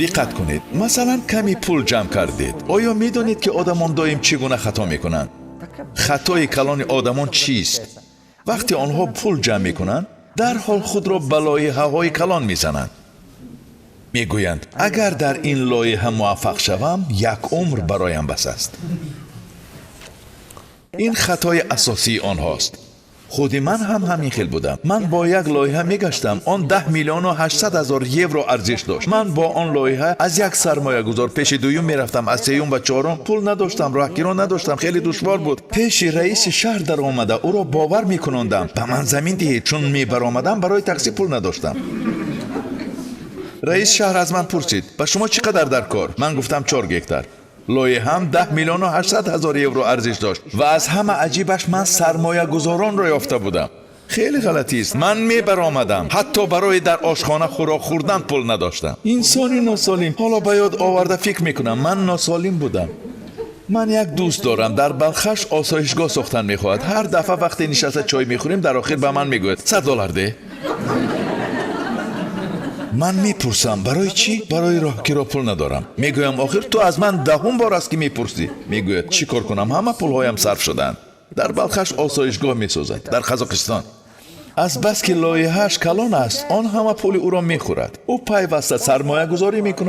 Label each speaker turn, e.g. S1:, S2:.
S1: Диққат кунед, масалан, каме пул ҷамъ кардед. Оё медонед, ки одамон доим чӣ гуна хато мекунанд? Хатои калони одамон чист? Вақте онҳо пул ҷамъ мекунанд, дарҳол худро ба лоиҳаҳои калон мезананд. Мегӯянд: агар дар ин лоиҳа муваффақ шавам, як умр бароям бас аст. Ин хатои асосии онҳост. Худи ман ҳам ҳамин хел будам. Ман бо як лоиҳа мегаштам, он 10 миллиону 800 ҳазор евро арзиш дошт. Ман бо он лоиҳа аз як сармоягузор пеши дуюм мерафтам, аз сеюм ва чорум. Пул надоштам, роҳкиро надоштам, хеле душвор буд. Пеши раиси шаҳр даромада, ӯро бовар мекунондам: ба ман замин диҳед. Чун мебаромадам, барои таксӣ пул надоштам. Раис шаҳр аз ман пурсид: ба шумо чӣ қадар дар кор? Ман гуфтам: 4 гектар. Лоиҳаам 10 миллиону 800 ҳазор евро арзиш дошт. Ва аз ҳама аҷибаш, ман сармоягузоронро ёфта будам. Хеле ғалатист. Ман мебаромадам, ҳатто барои дар ошхона хӯрок хӯрдан пул надоштам. Инсони носолим. Ҳоло ба ёд оварда фикр мекунам, ман носолим будам. Ман як дӯст дорам, дар Балхаш осоишгоҳ сохтан мехоҳад. Ҳар дафъа вақте нишаста чой мехӯрем, дар охир ба ман мегӯяд: 100 доллар де. Ман мепурсам: барои чӣ? Барои роҳкиро пул надорам, мегӯям. Охир ту аз ман даҳум бор аст, ки мепурсӣ. Мегӯяд: чӣ кор кунам, ҳама пулҳоям сарф шудаанд. Дар Балхаш осоишгоҳ месозад, дар Қазоқистон. Аз бас ки лоиҳааш калон аст, он ҳама пули ӯро мехӯрад. Ӯ пайваста сармоягузорӣ мекунад.